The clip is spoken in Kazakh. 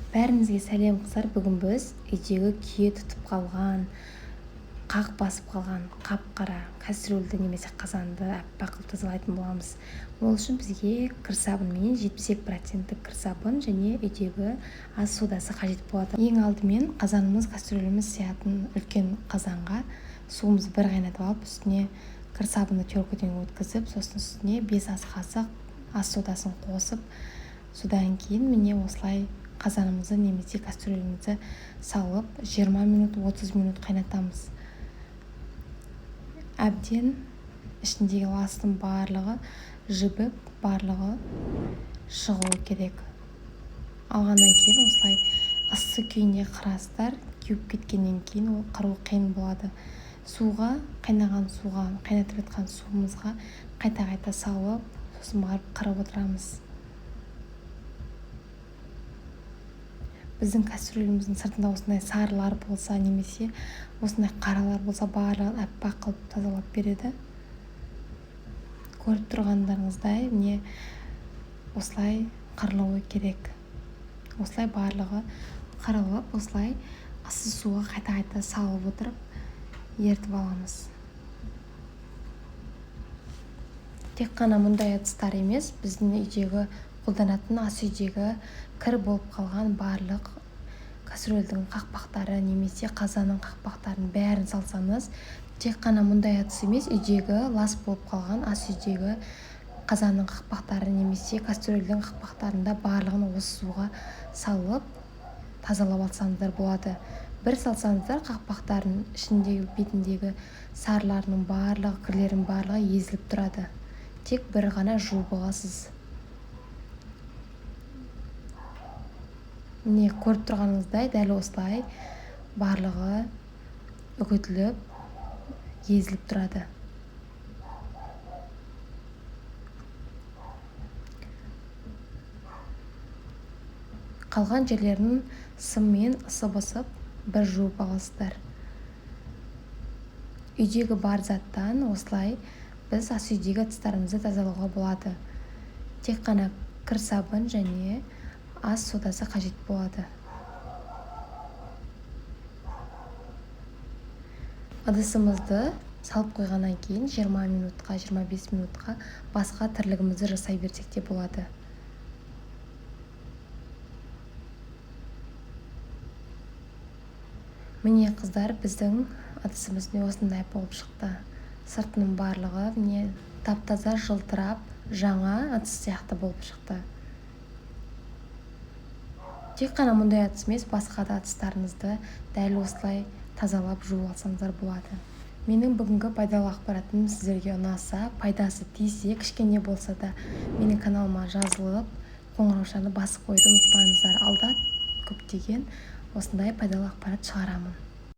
Бәріңізге сәлем, қыздар! Бүгін біз үйдегі күйе тұтып қалған, қақ басып қалған қап-қара кастрюльді немесе қазанды аппақ қылып тазалайтын боламыз. Ол үшін бізге кір сабын менен 72 проценттік кір сабын және үйдегі ас содасы қажет болады. Ең алдымен қазанымыз, кастрюліміз сиятын үлкен қазанға суымызды бір қайнатып алып, үстіне кір сабынды теркіден өткізіп, сосын үстіне 5 ас қасық ас содасын қосып, содан кейін, міне, осылай қазанымызды немесе кастрюлімізді салып, 20 минут, 30 минут қайнатамыз. Әбден ішіндегі ластың барлығы жібіп, барлығы шығуы керек. Алғаннан кейін осылай ыссы күйінде қырасыздар. Кеуіп кеткеннен кейін ол қыру қиын болады. Суға, қайнаған суға, қайнатып жатқан суымызға қайта-қайта салып, сосын барып қырып отырамыз. Біздің кастрюліміздің сыртында осындай сарылар болса немесе осындай қаралар болса, барлығын аппақ қылып тазалап береді. Көріп тұрғандарыңыздай, міне, осылай қырылуы керек. Осылай барлығы қырылып, осылай ыссы суға қайта-қайта салып отырып, ерітіп аламыз. Тек қана мұндай ыдыстар емес, біздің үйдегі қолданатын, ас үйдегі кір болып қалған барлық кастрюльдің қақпақтары немесе қазанның қақпақтарын бәрін салсаңыз. Тек қана мұндай ыдыс емес, үйдегі лас болып қалған ас үйдегі қазанның қақпақтары немесе кастрюльдің қақпақтарында барлығын осы суға салып тазалап алсаңыздар болады. Бір салсаңыздар, қақпақтардың ішіндегі, бетіндегі сарыларының барлығы, кірлердің барлығы езіліп тұрады. Тек бір ғана жуып аласыз. Міне, көріп тұрғаныңыздай, дәл осылай барлығы үгітіліп, езіліп тұрады. Қалған жерлерін сыммен ысып-ысып бір жуып аласыздар. Үйдегі бар заттан осылай біз ас үйдегі ыдыстарымызды тазалауға болады. Тек қана кір сабын және ас содасы қажет болады. Ыдысымызды салып қойғаннан кейін 20 минутқа, 25 минутқа басқа тірлігімізді жасай берсек те болады. Міне, қыздар, біздің ыдысымыз міне осындай болып шықты. Сыртының барлығы, міне, тап-таза, жылтырап, жаңа ыдыс сияқты болып шықты. Тек қана мұндай ыдыс емес, басқа да ыдыстарыңызды дәл осылай тазалап, жуып алсаңыздар болады. Менің бүгінгі пайдалы ақпаратым сіздерге ұнаса, пайдасы тисе кішкене болса да, менің каналыма жазылып, қоңыраушаны басып қоюды ұмытпаңыздар. Алда көптеген осындай пайдалы ақпарат шығарамын.